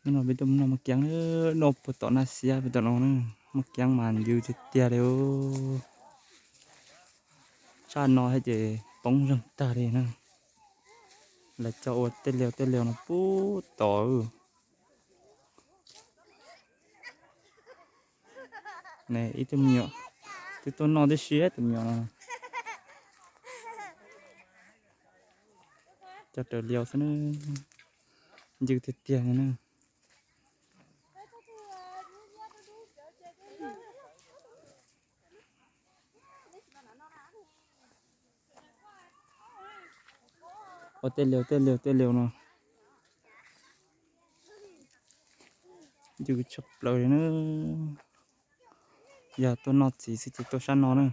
Hnub no peb tuaj mus noj maj kiab, noj puag tom Naj Xiab pem tom no na. Maj kiab mas ncw tiag tiag li. Tshaj no thiab ces poob zeeg tag li na. Lawv coj ua tej liaj tej liaj no puag tod. Ne ib tug me nyuam twb tuaj noj tib si, tus me nyuam no. Coj raws liaj xwb na. Ncw tiag tiag li na. Ua tej liaj tej liaj tej liaj no. Ncw tshaj plaws li na. Yog tuaj noj txiv xwb ces tuaj sab no na.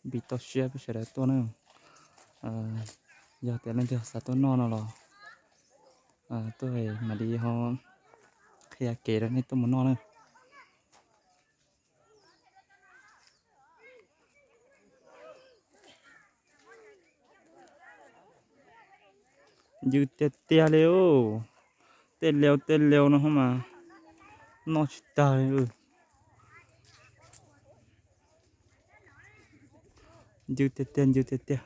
Npis toj siab peb sawv daws tuaj na. Yog tias leej twg xav tuaj noj no los tuaj mam li ho qhia kev rau nej tuaj mus noj na. Ncw tiag tiag li. Tej liaj tej liaj no mas noj tsis tag li. Ncw tiag tiag, ncw tiag tiag.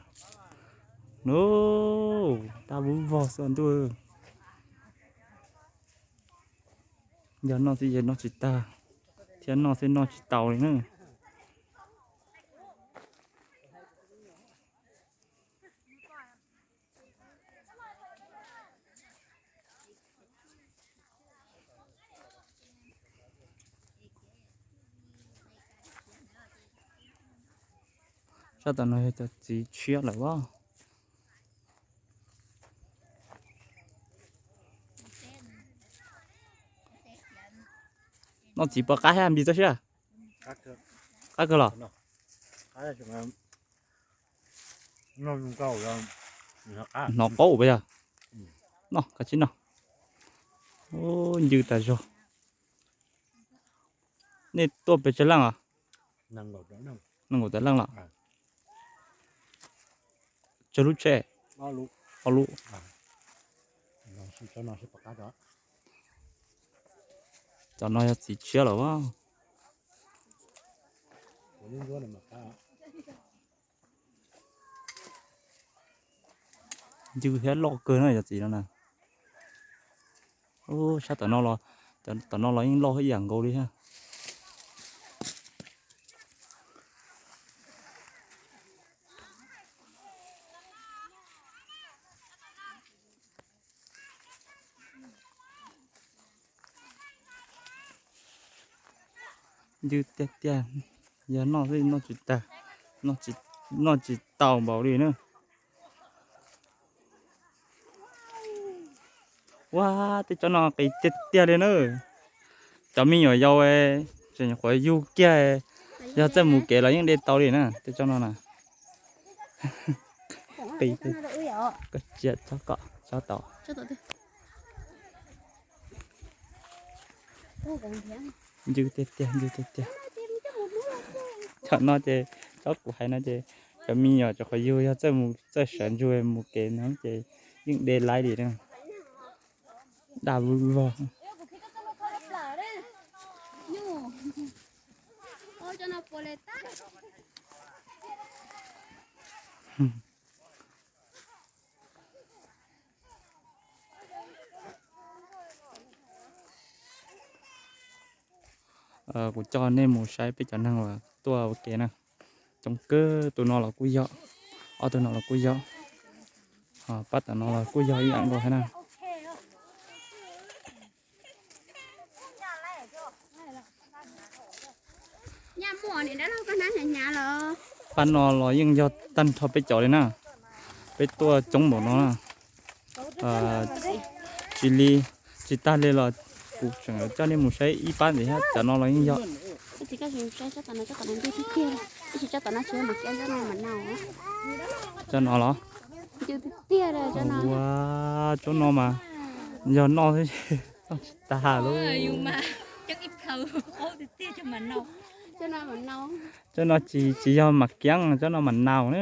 Dab vub vog xwb ntuj. Yog noj xwb ces noj tsis tag, thiab noj xwb noj tsis tau li na. Sab tom no yog cov txiv tshiab lawm as. Noj txiv puas qab thiab, Npis txoj siab? Qab kawg los? Hnov qaub pas yog? Noj kav tsij noj. Ncw tas zog. Nej tuaj pes tsawg leej os? Nees nkaum tawm leej los? Tsawg lub tsheb? Ob lub. Cov no yog txiv tshiab lawm as. Ncw thiab loj kawg na cov txiv no na. Sab tom no los, tom no los yeej loj ib yam nkaus li thiab. Ncw tiag tiag, yog noj xwb noj tsis tag, noj tsis tau npaum li na. Ua, tej tsob no qis tiag tiag li na. Cov me nyuam yaus tseem nyuam qhuav yug kiag, yog txawj mus kev los yeej de tau li na tej tsob no na. Qis, koj tsis tsob kom tsob tau. Ncw tiag tiag, ncw tiag tiag. Thaum no ces tsob kuv hais no ces cov me nyuam tseem qhuav yug, yog txawj mus txawj sawv ntsug mus kev no ces yeej de laib li na. Daj vog. Kuv coj nej mus saib peb cov neeg uas tuaj ua ke na. Coob kawg, tus no los kuj yog, ob tug no los kuj yog, pab tom no los kuj yog ib yam nkaus thiab na. Pab no los yeej yog tag nrho peb cov li na. Peb tuaj coob npaum no na. Tsis li, tsis tag li los kuv tseem coj nej mus saib ib pab ntxiv thiab, cov no los yeej yog. Cov no los, ua, tsob no mas yog noj xwb, noj tsis tag lub. Tsob no tsis, tsis yog mam kiab, tsob no mam naus na.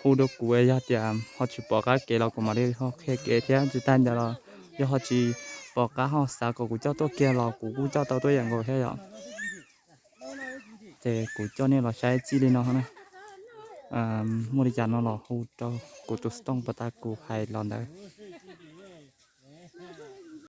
hu rau kuv, yog tias ho tsis pom qab kev los kuv mam li ho qhia kev thiab, tsis tag ntawd los yog ho tsis pom qab ho xav kom kuv coj tuaj kiag los kuv kuj coj tau tuaj ib yam nkaus thiab yom. Ces kuv coj nej los saib txij li no na. Muaj li cas no los hu rau kuv tus xov tooj puas tas kuv hais los ntawd.